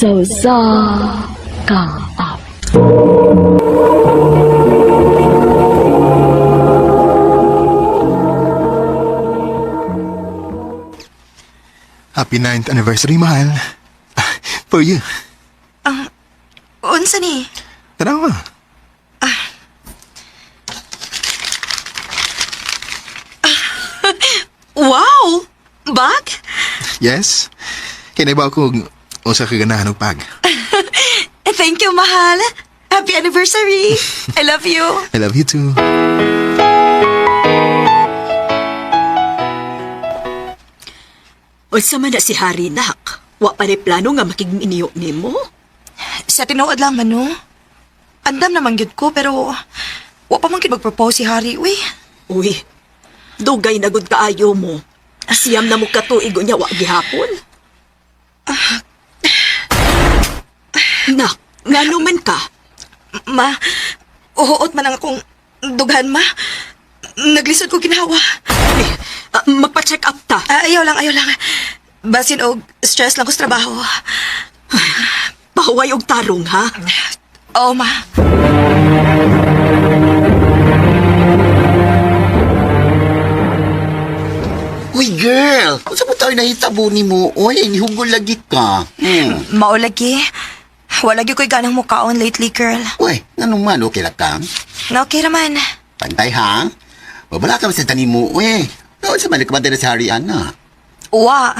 Sa usa ka awit. Happy 9th anniversary, mahal. For you. Unsa ni? Tanawa ka. Wow! Bag? Yes? Kaya ba ako usa ka ganahan og pag. Thank you, mahal. Happy anniversary. I love you. I love you too. Unsa man na si Harry nak? Wa pa ni plano nga makigminiyo nimo? Sa tinuod lang man, no? Andam naman gyud ko, pero wa pa man gyud mag-propose si Harry, uy. Uy, dugay na gud kaayo mo. Siyam na mo katuig unya wa gihapon. Nak, ngano man ka? Ma, uhuot man ang akong dughan, ma. Naglisod ko ginawa. Uy, magpa-check up ta. Ah, ayaw lang, ayaw lang. Basin og stress lang ko sa trabaho. Pahuway og tarong ha. Oo, ma. Uy, girl! Unsa mo tayo nahitabo ni mo? Uy, nihugol lagi ka. Maulagi. Wala gyud ko'y ganang mukaon lately, girl. Uy, anong man, okay lang ka? Na okay raman. Pantay, ha? Wala ka sa tanim mo, uy. Unsa man nagkamantay na si Harry, ana? Wa.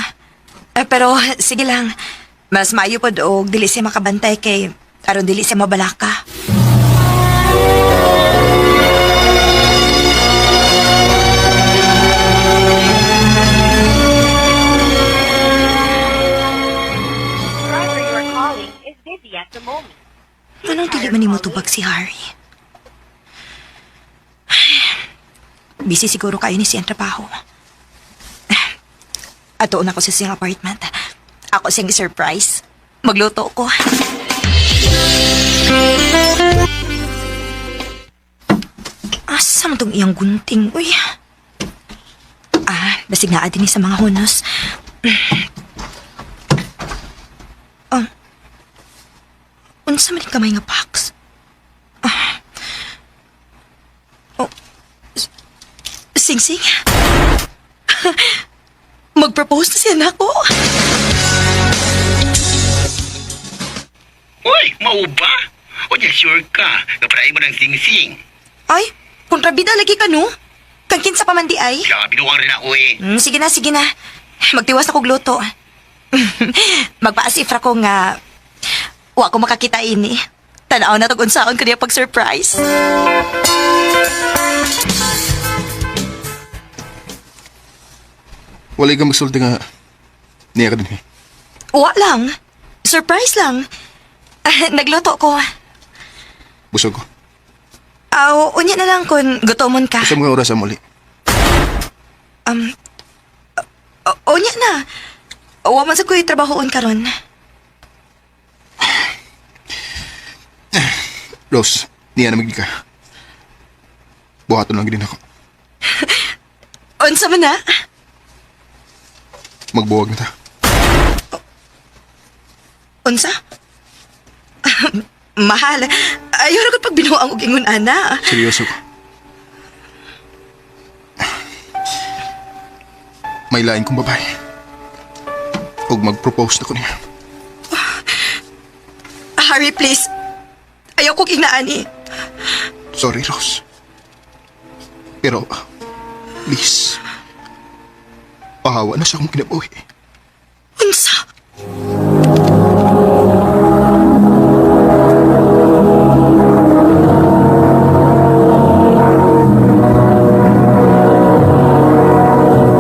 Eh, pero sige lang. Mas maayo pod og dili siya makabantay kay aron dili siya mabalaka. Driver you are calling is busy at the moment. Anong dili man nimo tubag si Harry? Ay, busy siguro kayo ni siyang trabaho. Ato na ko sa siyang apartment. Ako siyang surprise. Magluto ko. Asa man tong iyang gunting? Uy. Ah, basig naa din ni sa mga hunos. Ah. Unsa man yung kamay nga box? Ah. Oh. Sing-sing? Mag-propose na siya nako. Uy, mao ba? Uy, sure ka. Kaparain mo ng sing-sing. Ay, kontrabida lagi ka no? Kang kinsa pa man di ay. Siya, binuwang rin ako eh. Sige na, sige na. Magtiwas na kog luto. Magpaasifra ko nga wa ko makakita ini. Tanaw na tog unsaon kaniya pag-surprise. Wala ka magsulti nga niya ka din eh. Wa lang. Surprise lang. Nagluto ko. Busog ko. Aw, unya na lang kung gutomon ka. Sa mga oras muli. Um, unya na. Wa man sa ko'y trabahoon karon. Rose, niya na magdi ka. Buhaton lang din ako. Unsa man na? Magbuwag na ta. Unsa? Mahal. Ayaw ra gud pag binuang og ingon ana. Seryoso ko. May lain kong babae. Ug mag-propose na ko niya. Harry, please. Ayaw kong ingnaani. Sorry, Rose. Pero, please. Pahawa na sa akong kinabuhi. Unsa?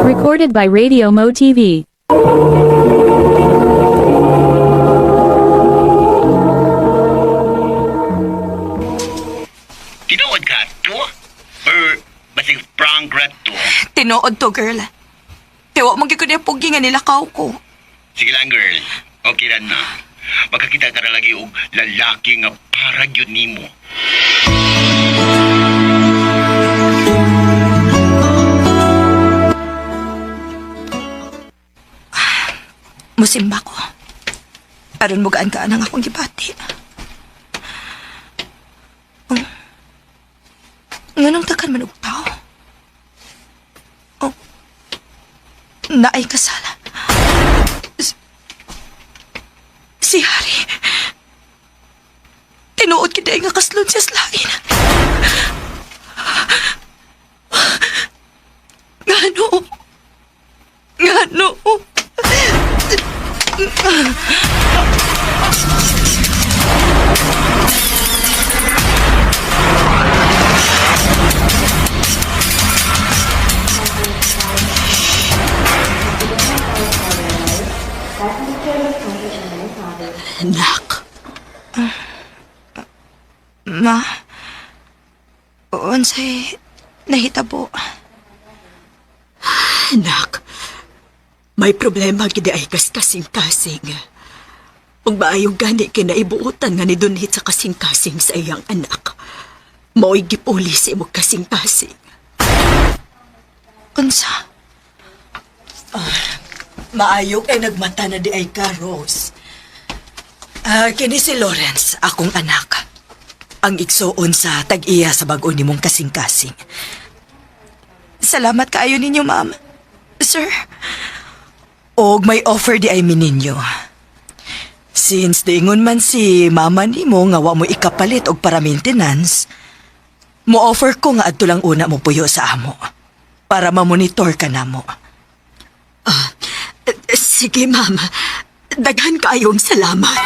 Recorded by Radio Mo TV. Tinuod ka to? Or basig prank rat to? Tinuod to, girl. Tiwa man gyud ko niya pugi nga nilakaw ko. Sige lang, girl. Okay lang na. Makakita ka na lagi og lalaki nga para gyud nimo. Musimba ko. Aron mo gaan-gaan ang akong gibati. Oh. Nganong takan man og tao? Oh. Naay kasala. Si Harry. Tinuod kita nga kaslon siya sa lain. Ngano? Ngano? Anak, Ma, unsay nahitabo. anak. May problema gid ay kas kasing-kasing. Ug maayong gani kinaibuotan nga nidunhit sa kasing-kasing sa iyang anak. Mao'y gipuli sa imong kasing-kasing. Unsa? Maayo kay nagmata na di ay ka, Rose. Ah, kini si Lawrence, akong anak. Ang igsuon sa tag-iya sa bag-o nimong kasing-kasing. Salamat kaayo ninyo, ma'am. Sir, Og may offer di ay mininyo. Since diingon man si mama nimo nga wa mo ikapalit og para maintenance, mo offer ko nga adto lang una mo puyo sa amo para ma-monitor ka namo. Ah, sige ma'am. Daghan kaayong salamat.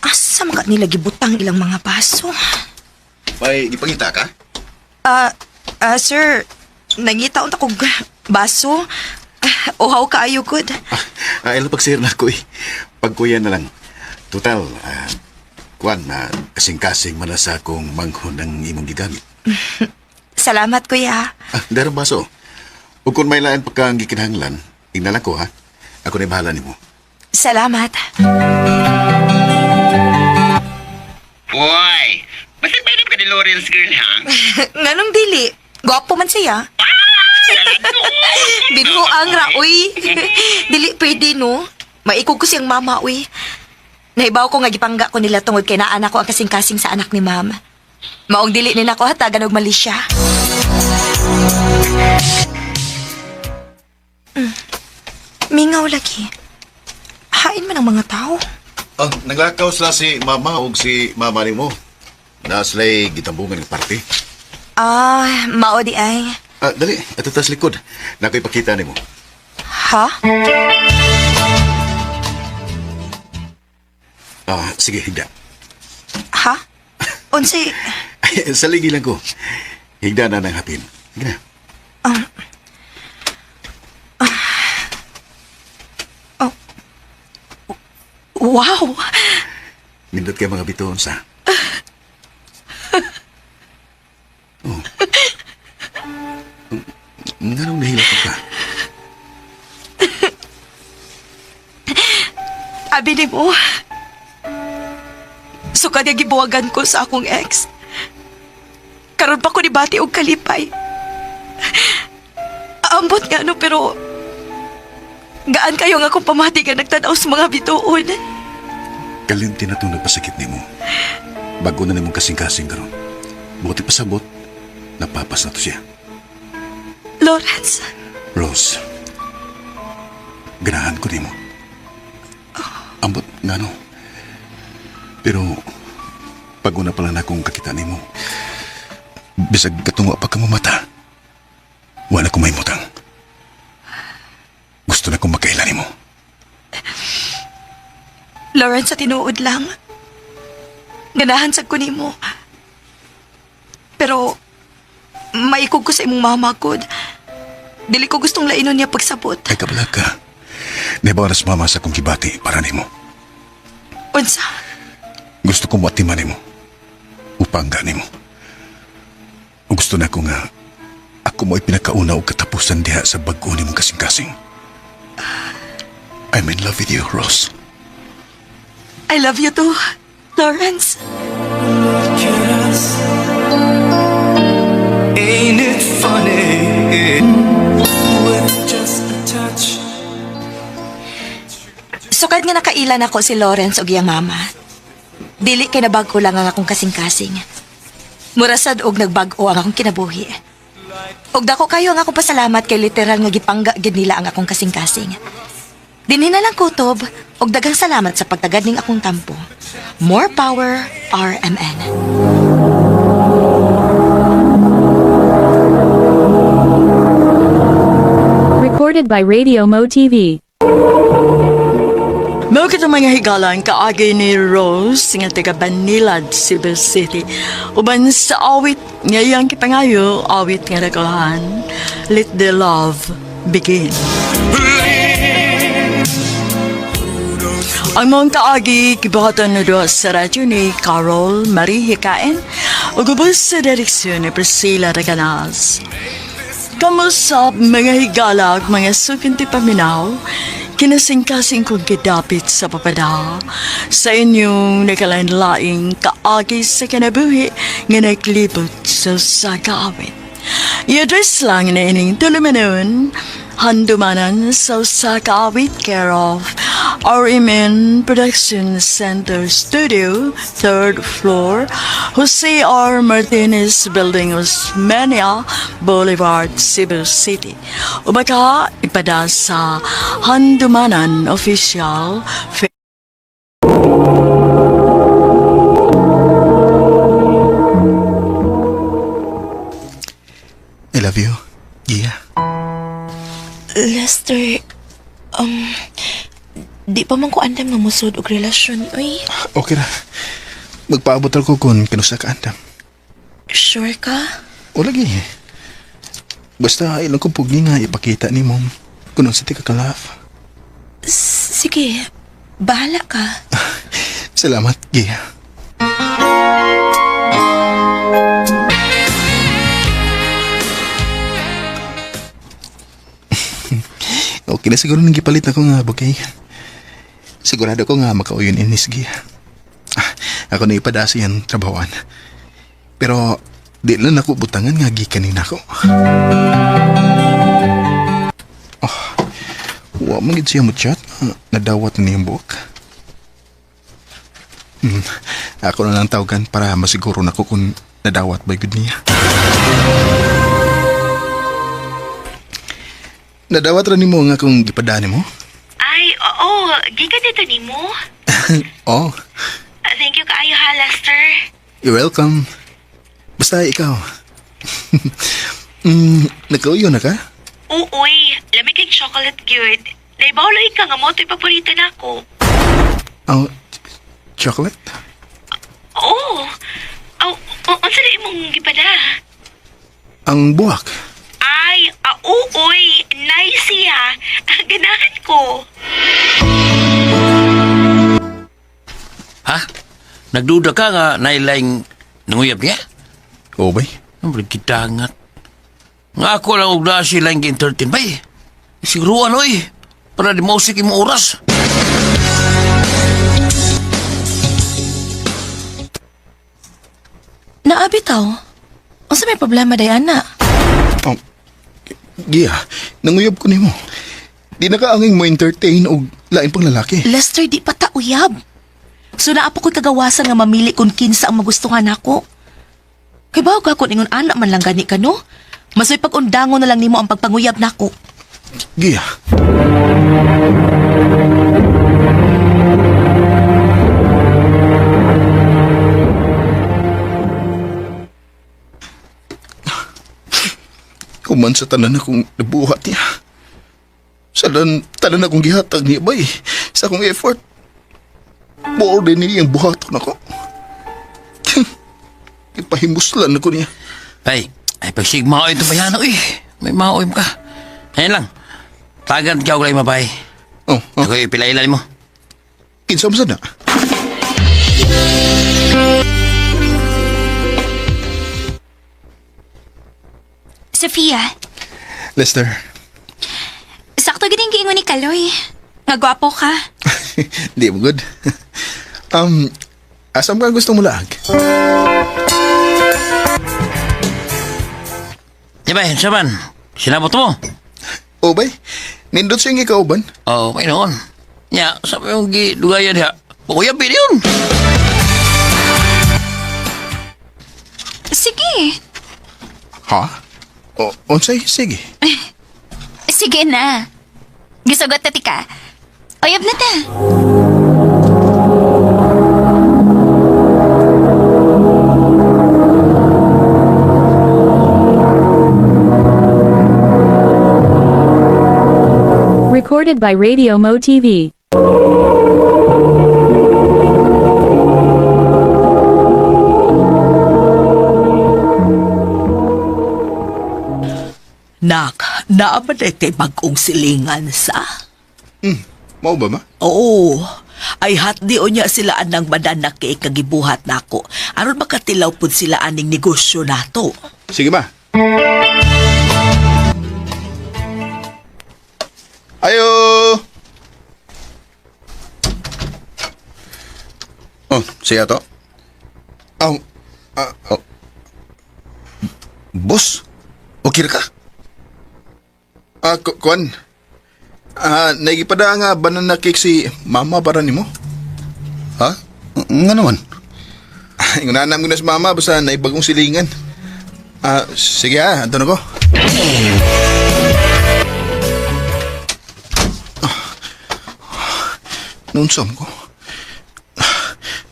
Asa man ka nila gibutang ilang mga baso? May gipangita ka? Ah, sir, nangita unta kog baso. Ah, uhaw kaayo gud. Ah, ilo pagsir na ako eh. Pagkuya na lang. Total, kuan na kasing-kasing man na sa akong manghon ng imong gigamit. Salamat, kuya. Ah, darang baso. Ug kung may lain pa kang gikinahanglan, ingnalan ko ha. Ako na bahala nimo. Salamat. Boy, basta may ka ni Lawrence girl, ha? Nganong dili? Gwapo man siya. Binuang ra, uy. Dili pwede, no? Maikog ko siyang mama, uy. Naibaw ko nga gipangga ko nila tungod kay naanak ko ang kasing-kasing sa anak ni ma'am. Maong dili nila ko hatagan og mali siya. Mingaw lagi. Hain man ang mga tao. Ah, naglakaw sila si mama ug si mama nimo. Na sila'y gitambungan ng party. Ah, mao di ay. Ah, dali, ato tas likod. Nako'y pakita nimo. Ha? Ah, sige, higda. Ha? Unsay Ay, sa ligi lang ko. Higda na ng hapin. Sige na. Wow! Nindot kay mga bituon sa. Oh. Nganong nahila ka pa? Abi ni mo. Sukad nga gibuwagan ko sa akong ex. Karon pa ko ni bati og kalipay. Ambot nga no, pero gaan kayo nga akong pamati nga nagtanaw sa mga bituon. Kalimti na itong nagpasakit nimo. Bago na nimong kasing-kasing karon. Buti pasabot, napapas na to siya. Lawrence, Rose, ganahan ko nimo. Ambot ngano. Pero pag una pa lang na akong kakita nimo, bisag katungo pa ka mata, wala ko mahimutang. Gusto na kong makaila nimo. Lawrence, sa tinuod lang. Ganahan sa ko nimo. Pero maikog ko sa imong mama kod. Dili ko gustong lainon niya pagsabot. Ay kabala ka. Nabaw na sa mama sa akong gibati para nimo. Unsa? Gusto ko moatiman nimo. Upangga nimo. Ug gusto na ko nga ako mo'y pinakauna og katapusan diha sa bag-o nimong kasing-kasing. I'm in love with you, Rose. I love you too, Lawrence. Ain't it funny? With just a touch. Sukad nga nakailan ako si Lawrence og iyang mama. Dili kay nabag-o lang ang akong kasing-kasing. Murasad og nagbag-o ang akong kinabuhi. Og dako kayo ang akong pasalamat kay literal nga gipangga gid nila ang akong kasing-kasing. Dinhi na lang kutob og daghang salamat sa pagtagad ning akong tampo. More power, RMN. Recorded by Radio Mo TV. Mao kitong mga higalan kaagi ni Rose nga taga Banilad, Cebu City. Uban sa awit nga iyang kipangayo, awit nga nagulahan, Let the Love Begin. Ang mong kaagi gibuhaton na duha sa radyo ni Carol Marie Hikain ug ubos sa direksyon ni Priscilla Recanas. Kamusta mga higala ug mga sukinti paminaw? Kinasingkasing kong gidapit sa papada sa inyong nagkalain-laing kaagi sa kinabuhi nga naglibot sa sagaawit. I-address lang na ining tulumanon, handumanan sa sagaawit care of RMN Production Center Studio, third floor, Jose R. Martinez Building, Osmeña Boulevard, Cebu City. O baka ipada sa Handumanan Official I love you, Gia. Lester, di pa man ko andam nga musod og relasyon, uy. Okay ra. Magpaabot ako kung kinusa ka andam. Sure ka? O lagi. Basta ilang kong pugni nga ipakita ni mom kung sa ti ka kalaf. Sige, bahala ka. Salamat, Gia. Okay na siguro nang gipalit ako nga bouquet. Sigurado ko nga makauyon inis, Gia. Ah, ako na ipadasa yan trabahoan. Pero di lang ako butangan nga gikan ni nako. Oh, wa man gid siya mo chat. Ah, nadawat na niyang buhok. Ako na lang tawagan para masiguro na ko kung nadawat ba gud niya. Nadawat ra nimo nga kung gipadani mo? Ay, oo. Gikan dito ni mo. Oh, Thank you kaayo ha, Lester. you're welcome. Basta ikaw. Nagkauyo na ka? Uy, lami kay chocolate good. Naibawloy ka nga mo, ito'y paborito na ako. Oh, chocolate? Oo. Aw, unsa na imong gipada? Ang buhak. Ay, uy, nice siya. Ganahan ko. Ha? Nagduda ka nga nailaing nanguyab niya? Oo bay? Ang kitangat. Nga ako lang og naa siya laing entertain bay. Siguro ano eh. Para di mausik imong oras. Naabi taw. Unsa may problema day ana? Oh, Gia, nanguyab ko nimo. Di na ka anging mo entertain og lain pang lalaki. Lester, di pa ta uyab. So naa pa ko'y kagawasan nga mamili kung kinsa ang magustuhan nako. Kay bawo ka kung ingon anak man lang gani ka no? Mas may pag-undangon na lang nimo ang pagpanguyab nako. Gia. Kuman sa tanan akong nabuhat niya. Sa tanan akong gihatag niya bay. Sa akong effort. Buo din niya ang buhaton ako. Ipahimuslan ako niya. Bay, ay pagsigmao ito bayano eh. May maoy mo ka. Ayun lang. Tagan ka og lain mabay. Oh, oh. Ako ipilailan mo. Kinsa man sad na? Sophia, Lester. sakto gining giingon ni Kaloy. Nga gwapo ka. Di mo good. Asam ka gusto mo laag? Di ba, saman? Sinabot mo? O bay, nindot siyang ikauban. Oo, oh, noon. Nya, sabi yung gidugayan diha. Kuya, pili yun. Sige. Ha? O, unsay, sige. Sige na. Gisugot na tika. Uyab na ta. Recorded by Radio Mo TV. Nak, naaman kay bagong silingan sa. Mao ba ma? Oo. Ay hatdi o niya sila anang bananak kay kagibuhat nako. Aron makatilaw pud sila aning negosyo nato. Sige ma. Ayo! Oh, siya to? Aw, ah, Oh. Boss, okay ra ka? Kuan. Ah, naigipada nga banana cake si mama para nimo. Ha? Nga naman. Ingunanan ko na si mama basta naibagong silingan. Ah, sige ah, anto na ko. Nunsam ko.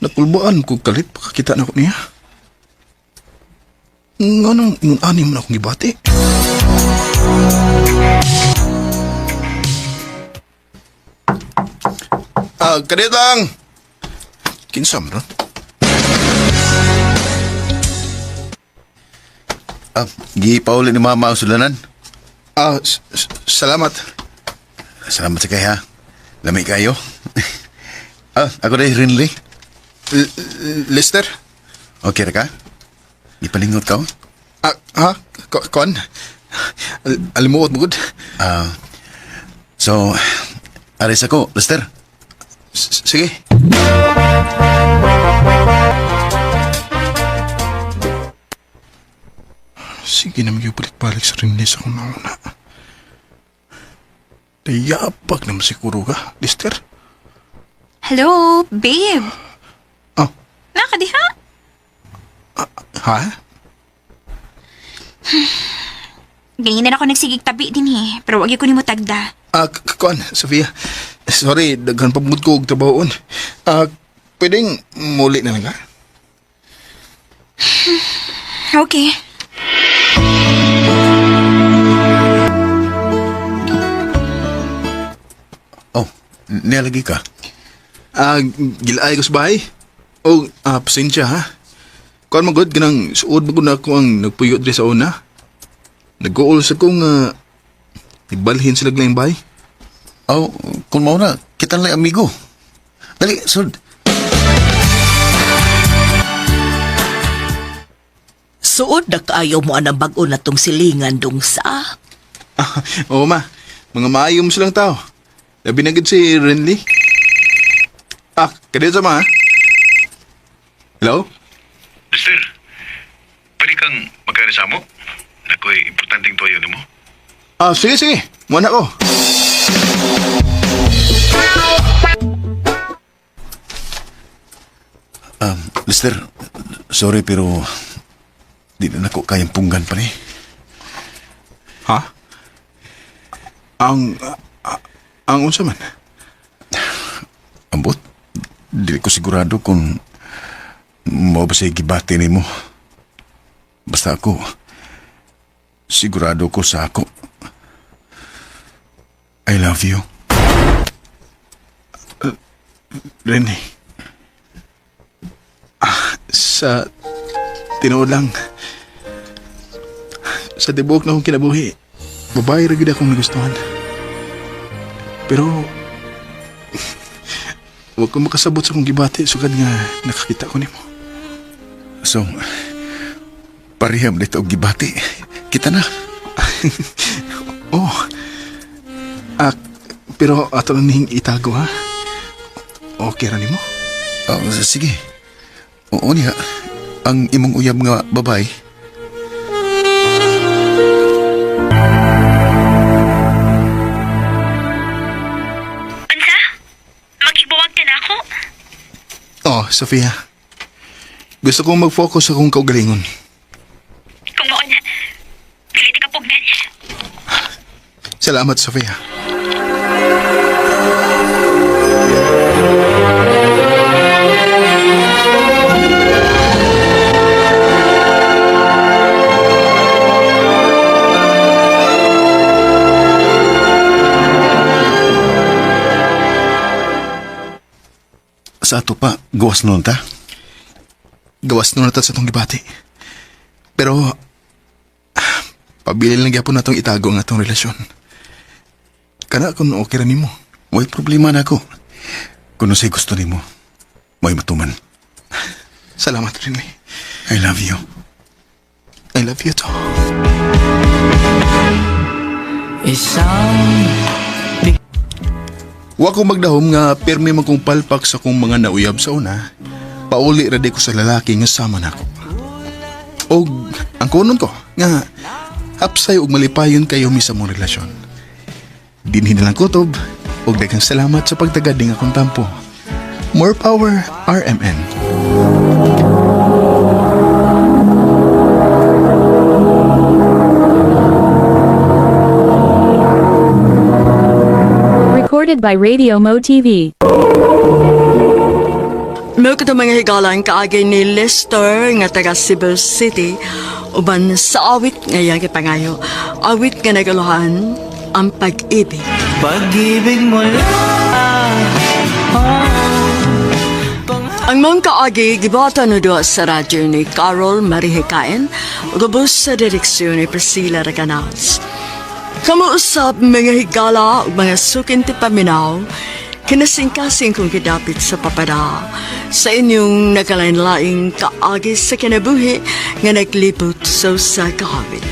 Nakulbaan ko kalit pakakita na ko niya. Nganong ingon ani man akong gibati? Ah, kadiyot lang. Kinsa man ron? Ah, gipauli ni mama ang sulanan. Ah, salamat. Salamat sa kay ha. Lami kayo. Ah, ako dahil Rinley. Lester? Okay ra ka? Gipalingot ka? Oh? Ah, ha? Kon? Alimuot mo gud. Ah, so, aris ako, Lester. Sige. Sige na balik-balik sa Rinley sa akong nauna. Dayapag naman siguro ka, Lester. Hello, babe. Oh, Nakadiha? ha? Ganyan na ako nagsigig tabi din eh. Pero wag ko nimo tagda. Ah, Kon, Sofia. Sorry, daghan pagmud ko og trabahoon. Ah, pwedeng muli na lang ka? Okay. Oh, nialagi ka? Ah, gilaay ko sa bahay. Oh, ah, pasensya ha. Kuan mo gud kanang suod mo gud na ako ang nagpuyo diri sa una. Nag-goal sa kong ibalhin sila lang bahay. Oh, kung mao na, kita lang amigo. Dali, sud. Suod na kaayo mo anang bag-o na tong silingan dong sa. Ah, oo ma, mga maayo mo silang tao. Labi na gud si Renly. Ah, kadiyot sa ma. Ha? Hello? Lester, pwede kang magkari sa mo? Nako'y importanteng tuwayo nimo. Ah, sige sige. Muna ko. Lester, sorry pero di na nako kayang punggan pa ni. Ha? Ang ah, ang unsa man? Ambot, di ko sigurado kung mao ba siya gibati nimo. Basta ako, sigurado ko sa ako. I love you. Rene. Ah, sa tinuod lang. Sa tibuok na akong kinabuhi, babae ra gyud akong nagustuhan. Pero wag ko makasabot sa akong gibati sukad nga nakakita ko nimo. So, pareham dito og gibati. Kita na. Oh. Ah, pero ato lang nihing itago ha. Okay ra nimo? Oh, sige. Oo niya. Ang imong uyab nga babay. Unsa? Makigbuwag ka na ako? Oh, Sofia. Gusto kong mag-focus sa akong kaugalingon. Kung mao na, dili ti kapugnan. Salamat, Sofia. Sa ato pa, gawas nun ta. Gawas nun na ta sa itong gibati. Pero, pabilin lang gyapon natong itago ang atong relasyon. Kana kung okay ra nimo. Way problema na ako. Kung unsay gusto nimo, may matuman. Salamat rin eh. I love you. I love you too. Isang Wa ko magdahom nga pirmi man kong palpak sa kong mga nauyab sa una. Pauli ra di ko sa lalaki nga sama nako. Og ang kunon ko nga hapsay og malipayon kayo mi sa mong relasyon. Dinhi na lang kutob og daghang salamat sa pagtagad ning akong tampo. More power RMN. Recorded by Radio Mo TV. Mao kato mga higalang kaagi ni Lester nga taga Cebu City uban sa awit nga iyang gipangayo. Awit nga nagaluhan ang pag-ibig. Pag-ibig mo lang Ang mong kaagi gibata no duha sa radyo ni Carol Marihikain ug sa direksyon ni Priscilla Reganas. Kamo usab mga higala ug mga sukin ti paminaw, kinasingkasing kong gidapit sa papada sa inyong nagkalain-laing kaagi sa kinabuhi nga naglibot sa usa ka awit.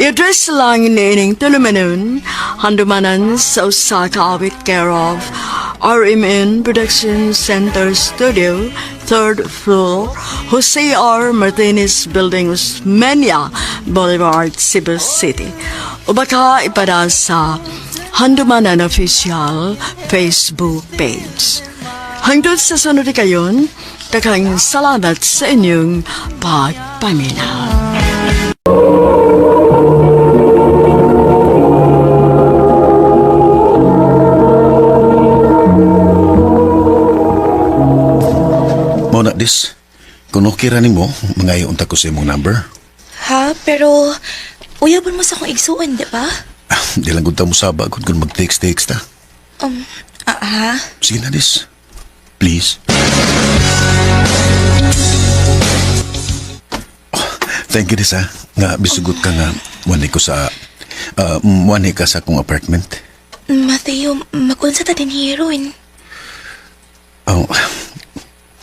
I-address lang niining tulumanon, handumanan sa usa ka awit care of RMN Production Center Studio, third floor, Jose R. Martinez Building, Osmeña Boulevard, Cebu City. O baka ipada sa Handumanan Official Facebook page. Hangtod sa sunod kayon, daghang salamat sa inyong pagpaminaw. Mao na dis. Kung okay ra nimo, mangayo unta ko sa imong number. Ha? Pero, uyabon mo sa akong igsuon, di ba? Ah, di lang gud ta mosaba gud kung mag-text-text ta. Ha? Sige na dis. Please. Oh, thank you dis ha. Nga bisugot ka nga wani ko sa wani ka sa akong apartment. Mateo, magunsa ta din heroin. Oh,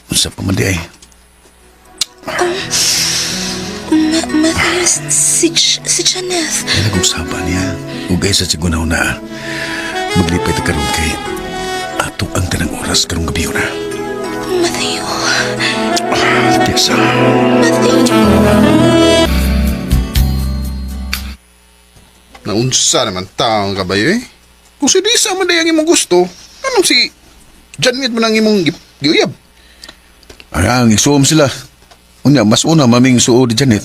unsa pa man di ay. Mateo, si Janeth. Ay nag-usaba niya. Ug ay sa sigunaw na maglipay ta karon kay ato ang tanang oras karong gabi na. Mateo, Yes. Mateo. Naunsa naman taong kabayo eh. Kung si Lisa man day ang imong gusto, anong si Janet man ang imong giuyab? Ay, ang isuom sila. Unya, mas una maming suod ni Janet.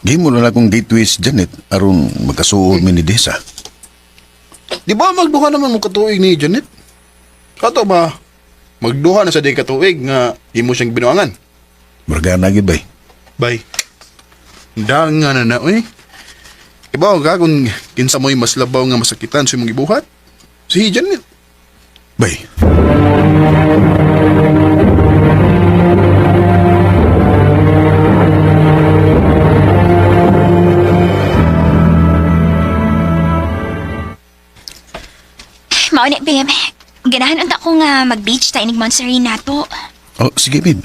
Gimo na lang akong gateway si Janet aron magkasuod mi ni Desa. Di ba magduha naman mo katuig ni Janet? Kato ba, magduha na sa di katuig nga imo siyang binuangan. Murga na gid bay. Bay. Danga na na, uy. Ibaw ka kung kinsa mo'y mas labaw nga masakitan sa imong gibuhat. Si Janet. Bay. Mao ni babe. Ganahan unta ko nga mag-beach ta inig Montserrat nato. Oh, sige babe.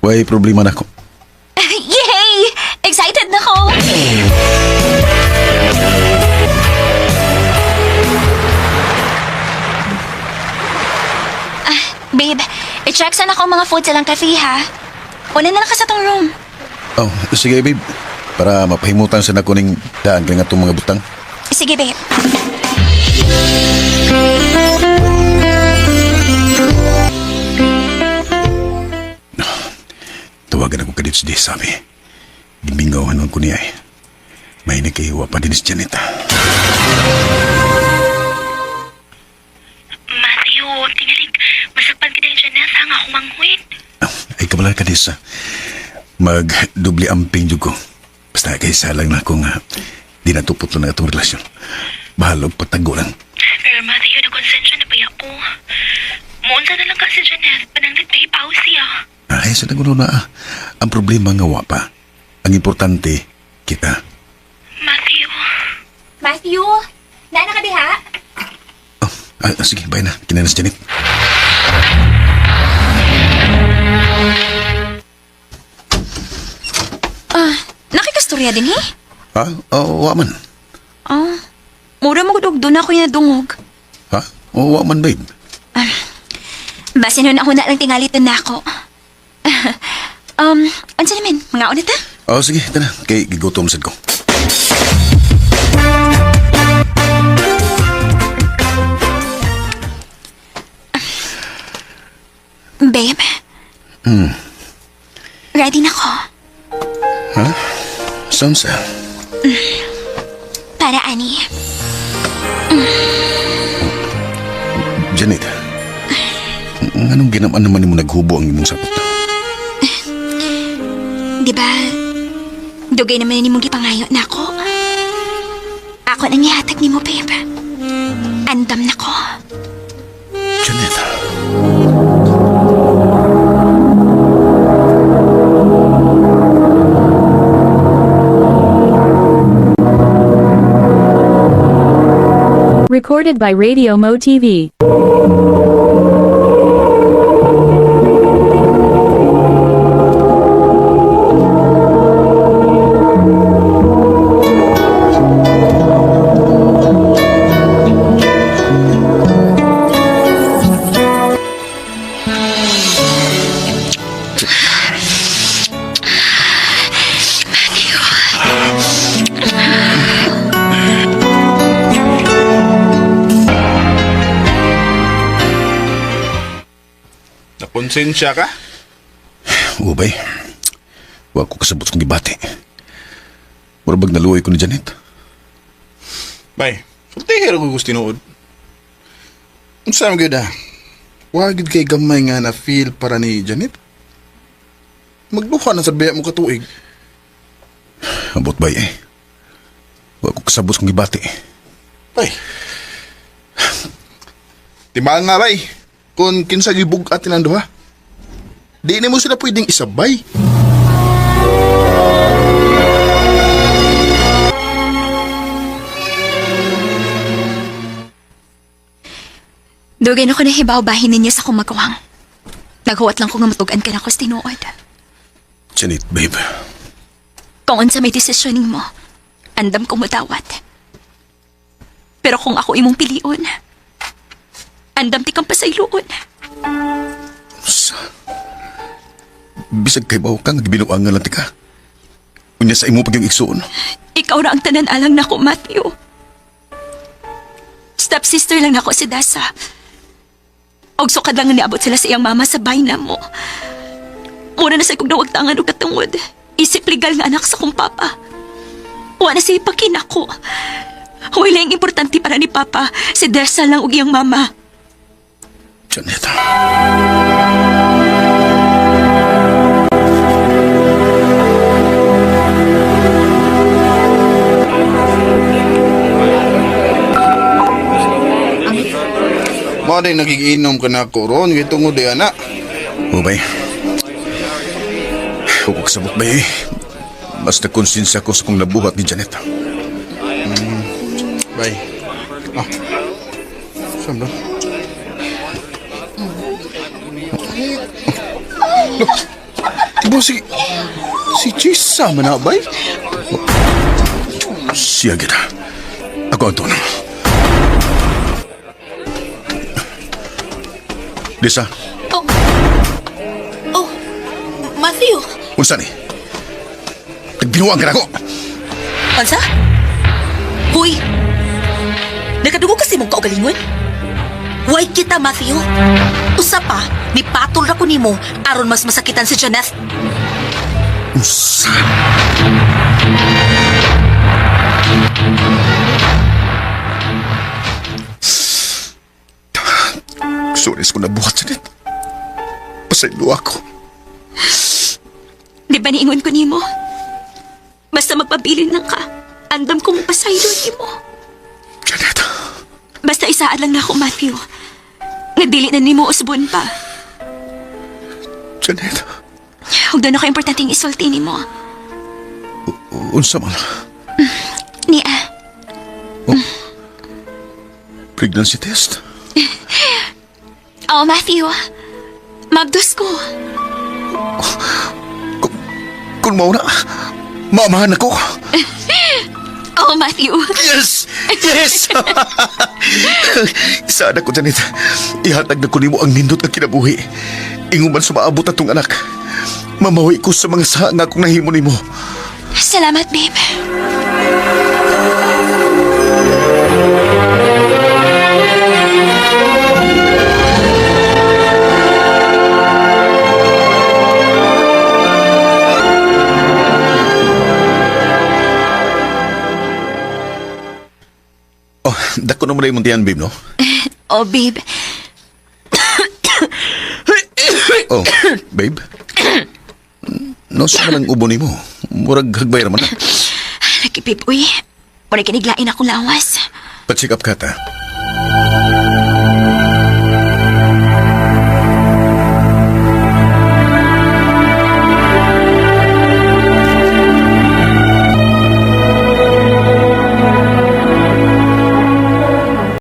Way problema na ko. Yay! Excited na ko! Ah, babe, I-check sana ako ang mga food sa lang cafe, ha? Una na lang ka sa tong room. Oh, sige babe. Para mapahimutan sa nako ning daan kay nga itong mga butang. Sige, babe. Tawagan ako kadit si sabi. Gimingaw hanon ko niya eh. May nagkahiwa pa din si Janet. Matthew, tingalig, masakpan ka din Janeth ha nga akong manghuin. Ay kabala ka sa magdubli amping jud ko. Basta kay salang na ako nga di natupot lang na itong relasyon. Bahalog patago lang. Pero Matthew, nakonsensya na ba ako? Muunsa na lang ka si Janeth, pananglit may ipaw siya. Ay, sa nagulo na ah. Ang problema nga wa pa. Ang importante, kita. Matthew, Matthew, naana ka diha? Oh, sige, bye na. Kinanas Janet. Ah, nakikastorya din, he? Ha? Oh, wa man. Ah, mura mo gud doon ako yung nadungog. Ha? Oh, wa man, babe. Base nun ako na lang tingalitan na ako. Unsa naman? Mga unit ha? Oh, sige, tara. Kay gigutom sad ko. Babe. Ready na ko. Ha? Sounds, ah. Para ani. Janet. Anong ginaman naman nimo naghubo ang imong sapot? Di ba? Dugay naman ni mong gipangayo na ako. Ako nang ihatag nimo, babe. Andam na ko. Janet. Recorded by Radio Mo TV. Nakonsensya ka? Ubay. Wa ko kasabot kong gibati. Murabag naluoy ko ni Janet. Bay, sultihi ra ko gusto tinuod. Unsa man gyud ah? Wa gyud kay gamay nga na feel para ni Janet. Magduha na sa biya mo katuig. Abot bay eh. Wa ko kasabot kong gibati. Bay. Timaan nga bay. Kung kinsa gibug-at nilang duha. Di nimo sila pwedeng isabay. Dugay na ko nahibaw bahin ninyo sa kumagawang. Naghuwat lang ko nga matugan ka na ko sa tinuod. Janet, babe. Kung unsa may desisyon mo, andam ko mudawat. Pero kung ako imong pilion, andam ti kang pasayloon. Sa... Bisag kay baw ka, nga gibinuangan lang ti ka. Unya sa imo pag yung igsuon. Ikaw ra ang tanan alang nako, Matthew. Stepsister lang nako si Dasa. Og sukad lang nga niabot sila sa iyang mama sa bayna mo. Mura na sa kong nawagtangan og katungod. Isip legal nga anak sa kong papa. Wa na siya ipakinako. Wala yung importante para ni papa. Si Desa lang og iyang mama. Janet. Mo din nagiginom ka na ko ron kay tungod di ana. Ubay. Huwag ko kasabot bay eh. Basta konsensya ko sa kong nabuhat ni Janet. Bay. Ah. Saan ba? Bo, si... Si Chase sama na, bay? Siya kita. Ako ang tunong. Lisa, Oh. Matthew! Unsa ni? Nagbinuang ka na ko. Unsa? Huy! Nakadugo kasi mong kaugalingon? Why kita, Matthew? Usa pa, nipatol ra ko nimo aron mas masakitan si Janeth. Unsa? Sorry sa kong nabuhat, Janet. Pasaylo ako. Di ba niingon ko nimo? Basta magpabilin lang ka. Andam kong pasaylo nimo. Janet. Basta isaad lang na ako, Matthew. Nga dili na nimo usbon pa. Janet. Huwag doon ako importanteng isulti nimo. Unsa man? Nia, Pregnancy test? Oh, Matthew. Mabdos ko. Kung mauna, maamahan ako. Oh, Matthew. Yes! Yes! Saan ako, Janet? Ihatag na ko nimo ang nindot nga kinabuhi. Ingon man sumaabot atong anak. Mamawi ko sa mga saa nga akong nahimo nimo. Salamat, babe. Oh, dako naman na imong tiyan, babe, no? Oh, babe. Oh, babe? No, sa lang ubo nimo. Murag hagbay raman na. Lagi, babe, uy. Mura kiniglain akong lawas. Pa-check up ka, ta.